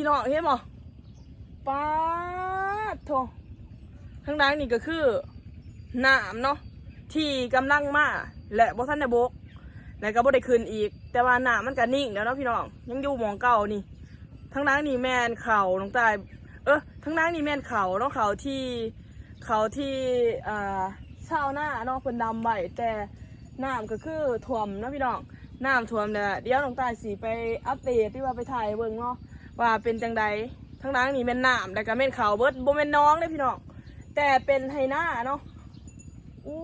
ນ້ອງເຫັນບໍ່? ປາດໂທ້ ທາງໃນນີ້ກໍຄືນ້ຳເນາະ ທີ່ກຳລັງມາ ແລະ ບໍ່ທັນໄດ້ບົກ ແລະ ກໍບໍ່ໄດ້ຂຶ້ນອີກ ແຕ່ວ່ານ້ຳມັນກໍນິ່ງແລ້ວເນາະພີ່ນ້ອງ ຍັງຢູ່ໝ່ອງເກົ່ານີ້. ທາງໃນນີ້ແມ່ນເຂົ້ານ້ອງຕ່າຍ ເອີ ທາງໃນນີ້ແມ່ນເຂົ້າເນາະ ເຂົ້າທີ່ ເຂົ້າທີ່ ອ່າ ຊາວນາເນາະ ເພິ່ນດຳໄວ້ ແຕ່ນ້ຳກໍຄືຖ້ວມເນາະພີ່ນ້ອງ ນ້ຳຖ້ວມແລ້ວ. ດຽວນ້ອງຕ່າຍຊິໄປອັບເດດ ຫຼືວ່າໄປຖ່າຍໃຫ້ເບິ່ງເນາະ ວ່າເປັນຈັ່ງໃດ. ທາງຫຼັງນີ້ແມ່ນນ້ຳ ແລ້ວກໍແມ່ນເຂົ້າເບິດ ບໍ່ແມ່ນໜອງເດ້ພີ່ນ້ອງ ແຕ່ເປັນໄຮ່ນາເນາະ. ອູ້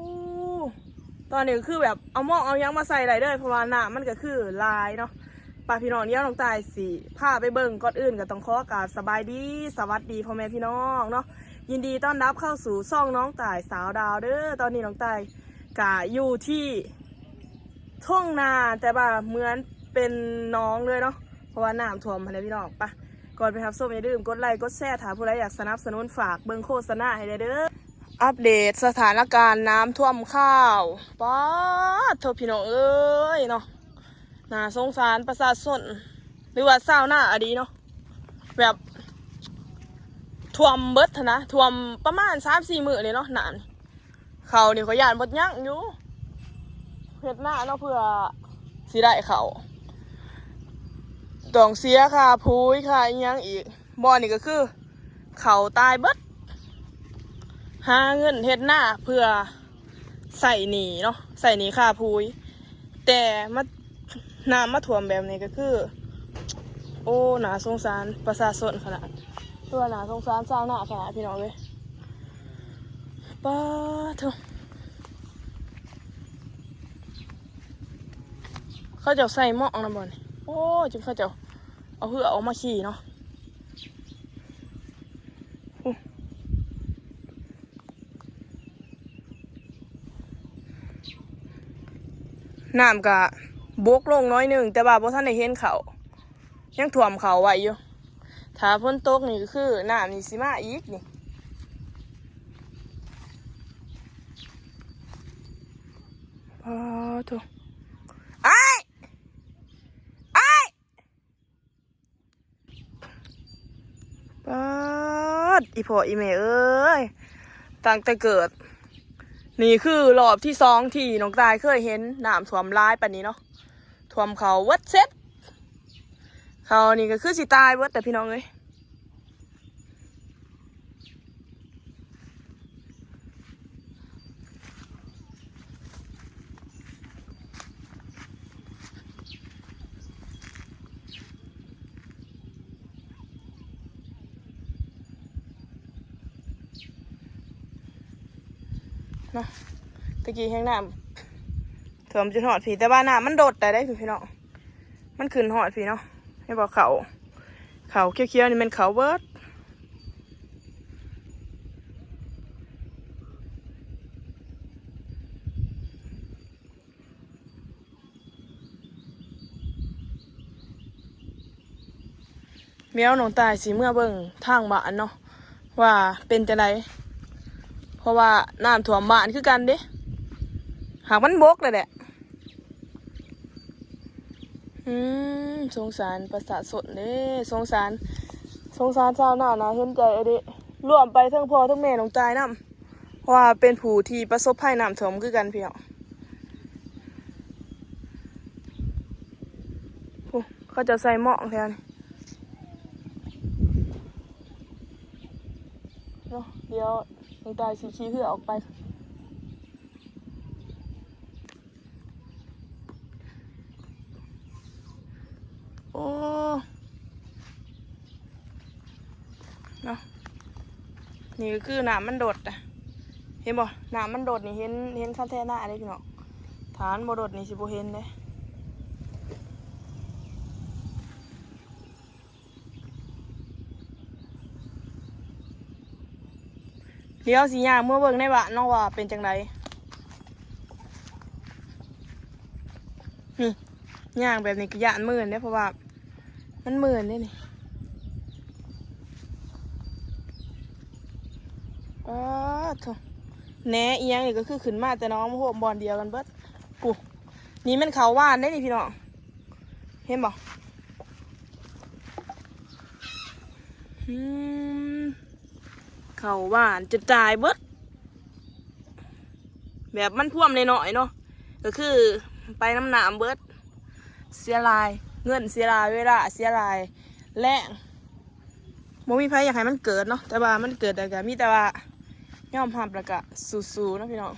ຕອນນີ້ກໍຄືແບບເອົາໝອກເອົາຫຍັງມາໃສ່ໄດ້ເລີຍ ເພາະວ່ານ້ຳມັນກໍຄືຫຼາຍເນາະ. ໄປພີ່ນ້ອງ ດຽວນ້ອງຕ່າຍຊິພາໄປເບິ່ງ. ກ່ອນອື່ນກໍຕ້ອງຂໍກາບສະບາຍດີ ສະຫວັດດີພໍ່ແມ່ພີ່ນ້ອງເນາະ ຍິນດີຕ້ອນຮັບເຂົ້າສູ່ຊ່ອງນ້ອງຕ່າຍສາວດາວເດີ. ຕອນນີ້ນ້ອງຕ່າຍກະຢູ່ທີ່ທົ່ງນາ ແຕ່ວ່າເໝືອນເປັນໜອງເລີຍເນາະ ເພາະວ່ານ້ຳຖ້ວມຫັ້ນແຫຼະພີ່ນ້ອງ. ໄປ ກ່ອນໄປຮັບຊົມ ຢ່າລືມກົດໄລກົດແຊ ຖ້າຜູ້ໃດຢາກສະໜັບສະໜູນ ຝາກເບິ່ງໂຄສະນາໃຫ້ແດ່ເດີ. ອັບເດດສະຖານະການນ້ຳຖ້ວມຂ່າວ. ປາດໂທ້ ພີ່ນ້ອງເອີຍເນາະ ໜ້າສົງສານປະຊາຊົນ ຫຼືວ່າຊາວນາອີ່ຫຼີເນາະ ແບບຖ້ວມເບິດຫັ້ນນະ ຖ້ວມປະມານສາມສີ່ມື້ນີ້ເນາະ. ນ້ຳເຂົ້ານີ້ຂ້ອຍຢ້ານບໍ່ຍັງຢູ່ ເຮັດນາເນາະ ເພື່ອຊິໄດ້ເຂົ້າ ຕ້ອງເສຍຄ່າປຸ໋ຍ ຄ່າອີ່ຫຍັງອີກ. ບ່ອນນີ້ກໍຄືເຂົ້າຕາຍເບິດ ຫາເງິນເຮັດນາເພື່ອໃຊ້ໜີ້ເນາະ ໃຊ້ໜີ້ຄ່າປຸ໋ຍ ແຕ່ມາ ນ້ຳມາຖ້ວມແບບນີ້ກໍຄື ໂອ້ ໜ້າສົງສານປະຊາຊົນຂະໜາດ ຕົວະ ໜ້າສົງສານຊາວນາຂະໜາດ ພີ່ນ້ອງເອີຍ. ປາດໂທ້ ເຂົາເຈົ້າໃສ່ໝອກນຳບໍ່ນີ້? ໂອ້ ຈຶ່ງເຂົາເຈົ້າເອົາເຮືອອອກມາຂີ່ເນາະ. ນ້ຳກະບົກລົງໜ້ອຍໜຶ່ງ ແຕ່ວ່າບໍ່ທັນໄດ້ເຫັນເຂົ້າ ຍັງຖ້ວມເຂົ້າໄວ້ຢູ່. ຖ້າຝົນຕົກນີ້ກໍຄືນ້ຳນີ້ຊິມາອີກນີ້. ປາດໂທ້ ອ້າຍ ອ້າຍ ປາດ ອີ່ພໍ່ອີ່ແມ່ເອີຍ ຕັ້ງແຕ່ເກີດ ນີ້ຄືລອບທີສອງທີ່ນ້ອງຕ່າຍເຄີຍເຫັນນ້ຳຖ້ວມຫຼາຍປານນີ້ເນາະ ຖ້ວມເຂົ້າເບິດເສັດ ເຂົ້ານີ້ກໍຄືຊິຕາຍເບິດແຫຼະພີ່ນ້ອງເອີຍ. ເນາະ ຕະກີ້ແຮງນ້ຳຖ້ວມຈົນຮອດພີ້ ແຕ່ວ່ານ້ຳມັນດົດໄດ້ເດ້ພີ່ນ້ອງ ມັນຂຶ້ນຮອດພີ້ເນາະ. ເຫັນບໍ່ ເຂົ້າ ເຂົ້າຂຽວໆນີ້ແມ່ນເຂົ້າເບິດ. ດຽວນ້ອງຕ່າຍຊິເມືອເບິ່ງທາງບ້ານເນາະ ວ່າເປັນຈັ່ງໃດ ເພາະວ່ານ້ຳຖ້ວມບ້ານຄືກັນເດ້ ຫາກມັນບົກແລ້ວແຫຼະ. ອືມ ສົງສານປະຊາຊົນເດ້ ສົງສານ ສົງສານຊາວນາ ໜ້າເຫັນໃຈເດ້ ລວມໄປເຖິງພໍ່ເຖິງແມ່ນ້ອງຕ່າຍນຳ ເພາະວ່າເປັນຜູ້ທີ່ປະສົບໄພນ້ຳຖ້ວມຄືກັນພີ່ນ້ອງ. ຜູ້ ເຂົາເຈົ້າໃສ່ໝອກແຖວນີ້ເນາະ. ດຽວນ້ອງຕ່າຍຊິຂີ່ເຮືອອອກໄປ. ໂອ້ ເນາະ ນີ້ກໍຄືນ້ຳມັນດົດນະ ເຫັນບໍ່? ນ້ຳມັນດົດນີ້ເຫັນ ເຫັນຄັນແທນາເດ້ພີ່ນ້ອງ ຖ້າມັນບໍ່ດົດນີ້ຊິບໍ່ເຫັນເດ້. ດຽວຊິຍ່າງເມືອເບິ່ງໃນບ້ານເນາະວ່າເປັນຈັ່ງໃດ. ນີ້ ຍ່າງແບບນີ້ກໍຢ້ານມື່ນເດ້ ເພາະວ່າມັນມື່ນເດ້ນີ້. ປາດໂທ້ ແໜອີ່ຫຍັງນີ້ກໍຄືຂຶ້ນມາແຕ່ໜອງມາໂຮມບ່ອນດຽວກັນເບິດ. ປູ້ ນີ້ແມ່ນເຂົ້າຫວ່ານເດ້ນີ້ພີ່ນ້ອງ ເຫັນບໍ່? ອືມ ເຂົ້າຫວ່ານຈົນຕາຍເບິດ ແບບມັນພວມນ້ອຍໆເນາະ ກໍຄືໄປນຳນ້ຳເບິດ ເສຍຫຼາຍເງິນ ເສຍຫຼາຍເວລາ ເສຍຫຼາຍແຮງ ບໍ່ມີໃຜຢາກໃຫ້ມັນເກີດເນາະ ແຕ່ວ່າມັນເກີດແລ້ວກໍມີແຕ່ວ່າຍອມຮັບ ແລ້ວກໍສູ້ໆເນາະພີ່ນ້ອງ.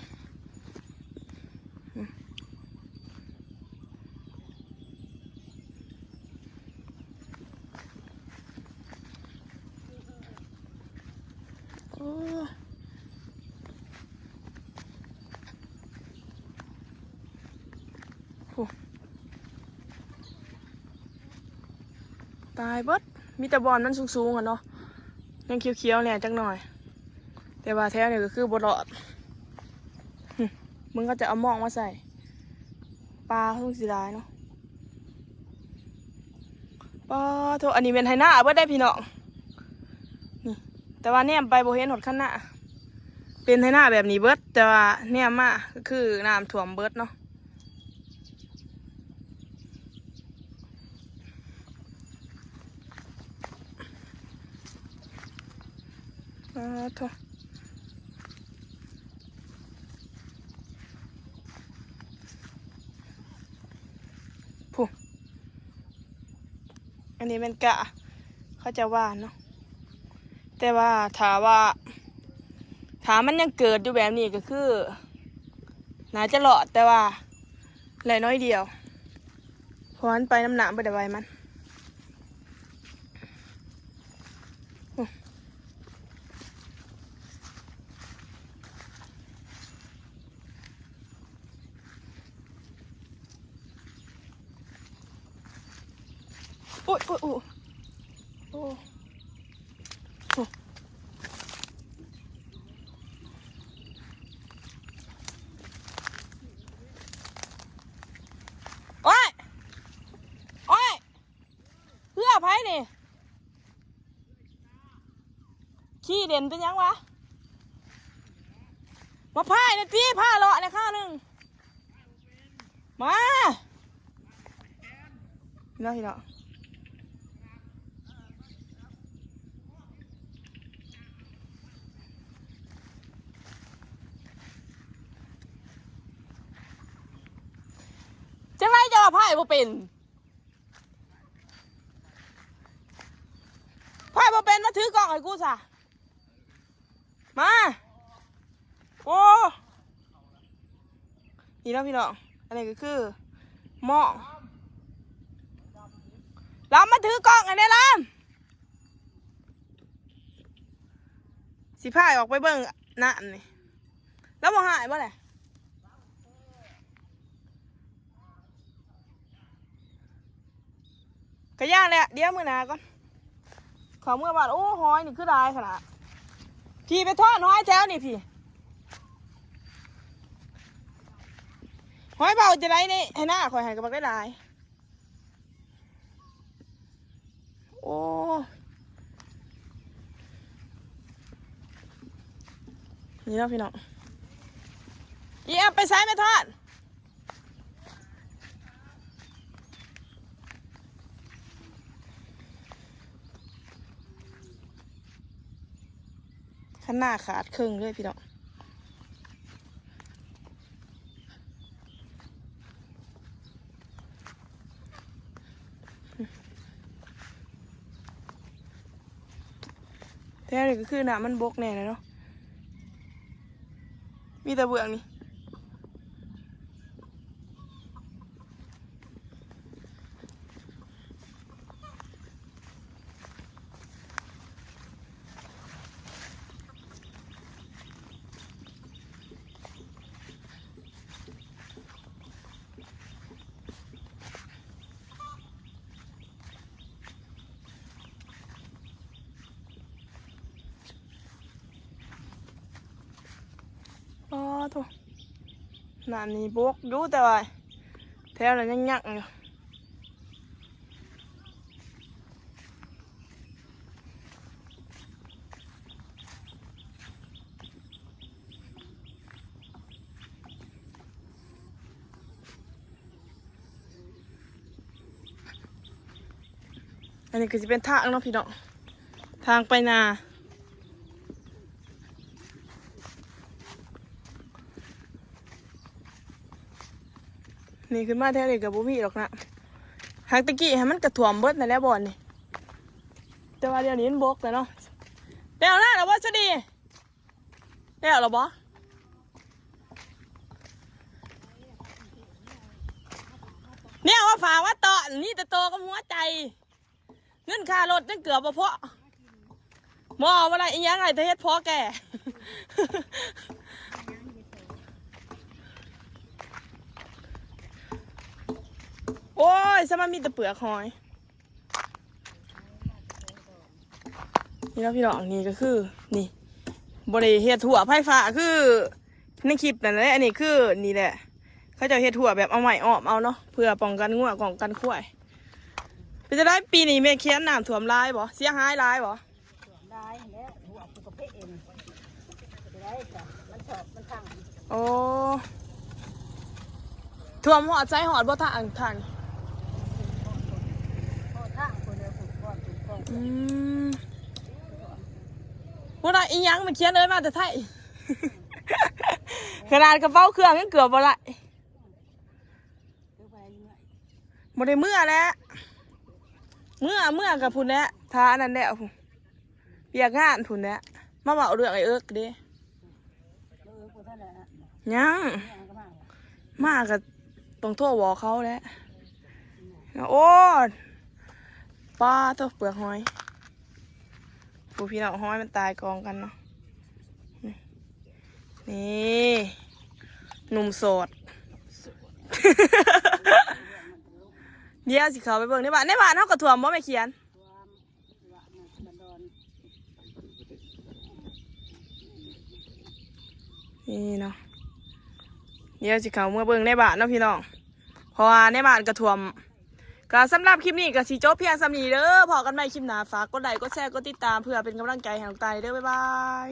ໂອ້ ໂອ້ ຕາຍເບິດ ມີແຕ່ບ່ອນມັນສູງໆ ຫັ້ນເນາະ ຍັງຂຽວໆແດ່ຈັກໜ່ອຍ ແຕ່ວ່າແຖວນີ້ກໍຄືບໍ່ລອດ. ຫຶ ມຶງເຂົາຈະເອົາໝອກມາໃສ່ ປາຄົງຊິຫຼາຍເນາະ. ປາໂທ້ ອັນນີ້ແມ່ນໄຮ່ນາເບິດເດ້ພີ່ນ້ອງ ນີ້ ແຕ່ວ່າແນມໄປບໍ່ເຫັນຮອດຄັນນາ ເປັນໄຮ່ນາແບບນີ້ເບິດ ແຕ່ວ່າແນມມາກໍຄືນ້ຳຖ້ວມເບິດເນາະ. ປາໂທ້ ພຸ້ນ ອັນນີ້ແມ່ນກ້າ ເຂົາເຈົ້າຫວ່ານເນາະ ແຕ່ວ່າຖ້າວ່າ ຖ້າມັນຍັງເກີດຢູ່ແບບນີ້ກໍຄືໜ້າຈະລອດ ແຕ່ວ່າໄດ້ໜ້ອຍດຽວ ເພາະມັນໄປນຳນ້ຳ ບໍ່ໄດ້ໄຫວມັນ. ໂອ້ຍ ໂອ້ຍ ໂອ້ຍ ໂອ້ຍ ໂອ້ຍ ໂອ້ຍ ໂອ້ຍ ເຮືອໃຜນີ້? ຂີ້ເຫຼັ້ນເປັນຫຍັງວະ? ມາພາຍແດ່ຕິ ພາເລາະແດ່ຄາວໜຶ່ງ ມາ ເນາະ ພີ່ນ້ອງ. ຈັ່ງໃດເຈົ້າວ່າພາຍບໍ່ເປັນ? ພາຍບໍ່ເປັນ ມາຖືກ້ອງໃຫ້ກູຊະ ມາ. ໂອ້ ນີ້ເນາະພີ່ນ້ອງ ອັນນີ້ກໍຄືໝອກ ລຳມາຖືກ້ອງໃຫ້ແດ່ ລຳ ຊິພາຍອອກໄປເບິ່ງນ້ຳນີ້ ລາວບໍ່ຮ້າຍບໍ່ແຫຼະ? ກະຢ່າແຫຼະ ດຽວມື້ໜ້າກ່ອນ ເຂົ້າເມືອບ້ານ. ໂອ້ ຫອຍນີ້ຄືຫຼາຍຂະໜາດ ພີ່ໄປທ້ອນຫອຍແຖວນີ້ພີ່ ຫອຍເບົາຈັ່ງໃດນີ້ ໃຫ້ໜ້າຂ້ອຍຫັ້ນກໍບັກໄດ້ຫຼາຍ. ໂອ້ ນີ້ເນາະພີ່ນ້ອງ ອີແອມໄປໃສແມ່ທ່ານ? ຄັນໜ້າຂາດເຄິ່ງເລີຍພີ່ນ້ອງ. ແຖວນີ້ກໍຄືນ້ຳມັນບົກແດ່ແຫຼະເນາະ ມີແຕ່ເບື້ອງນີ້. ອໍ ໂທ້ ນ້ຳນີ້ບົກຢູ່ ແຕ່ວ່າແຖວນັ້ນຍັງຍັງຢູ່. ອັນນີ້ກໍຊິເປັນທາງເນາະພີ່ນ້ອງ ທາງໄປນາ. ນີ້ຂຶ້ນມາແຖວນີ້ກໍບໍ່ມີດອກນະ. ຫາກແຕ່ກີ້ຫັ້ນມັນກະຖ້ວມເບິດນັ້ນແຫຼະບ່ອນນີ້ ແຕ່ວ່າດຽວນີ້ມັນບົກແລ້ວເນາະ. ແລ້ວນາລະບໍ່ສະດີ? ແລ້ວລະບໍ່? ແນວມາຝາກມາຕ້ອນ ມີແຕ່ໂຕກັບຫົວໃຈ. ເງິນຄ່າລົດຍັງເກືອບບໍ່ພໍ. ບໍ່ ບໍ່ໄດ້ອີ່ຫຍັງ ໄດ້ແຕ່ເຫັດເຜາະແກ່. ໂອ້ຍ ສະມາມີແຕ່ເປືອກຫອຍ. ນີ້ເນາະພີ່ນ້ອງ ນີ້ກໍຄື ນີ້ ບໍ່ໄດ້ເຮັດຮົ້ວໄຟຟ້າຄືໃນຄລິບນັ້ນແຫຼະ. ອັນນີ້ຄື ນີ້ແຫຼະ ເຂົາເຈົ້າເຮັດຮົ້ວແບບເອົາໄມ້ອ້ອມເອົາເນາະ ເພື່ອປ້ອງກັນງົວ ປ້ອງກັນຄວາຍ. ເປັນຈັ່ງໃດປີນີ້ແມ່ຂຽນ ນ້ຳຖ້ວມຫຼາຍບໍ່? ເສຍຫາຍຫຼາຍບໍ່? ຫຼາຍແລ້ວ ຫົວຜູ້ກະເພະເອງ ໄດ້ກະມັນຊອກມັນພັງ. ໂອ້ ຖ້ວມຮອດໃສ ຮອດບໍ່ທາງ ທາງ? ຮອດທາງພຸ້ນແລ້ວ ພຸ້ນກ່ອນ ພຸ້ນກ່ອນ. ອືມ ບໍ່ໄດ້ອີ່ຫຍັງ ມາຂຽນເອີຍ ມາແຕ່ໄທ. ຂະໜາດກະເປົາເຄື່ອງຍັງເກືອບບໍ່ໄດ້. ບໍ່ໄດ້ເມືອແຫຼະ ເມືອ ເມືອກະພຸ້ນແຫຼະ ຖ້າອັນນັ້ນແລ້ວພຸ້ນ ວຽກງານພຸ້ນແຫຼະ. ມາເວົ້າເລື່ອງໄອ້ເອິກເດ້ ຍັງ ມາກະຕ້ອງໂທບອກເຂົາແຫຼະ. ໂອ້ ປາໂທ້ ເປືອກຫອຍ ຜູ້ພີ່ນ້ອງ ຫອຍມັນຕາຍກອງກັນເນາະ. ນີ້ ນີ້ ໜຸ່ມໂສດ. ດຽວຊິເຂົ້າໄປເບິ່ງໃນບ້ານ ໃນບ້ານເຮົາກໍຖ້ວມບໍ່ແມ່ຂຽນ? ນີ້ເນາະ ດຽວຊິເຂົ້າເມືອເບິ່ງໃນບ້ານເນາະພີ່ນ້ອງ ເພາະວ່າໃນບ້ານກະຖ້ວມ. ກໍສຳລັບຄລິບນີ້ກໍຊິຈົບພຽງສ່ຳນີ້ເດີ ພໍ້ກັນໃໝ່ຄລິບໜ້າ ຝາກກົດໄລ້ ກົດແຊ ກົດຕິດຕາມ ເພື່ອເປັນກຳລັງໃຈໃຫ້ນ້ອງຕາຍເດີ ບາຍບາຍ.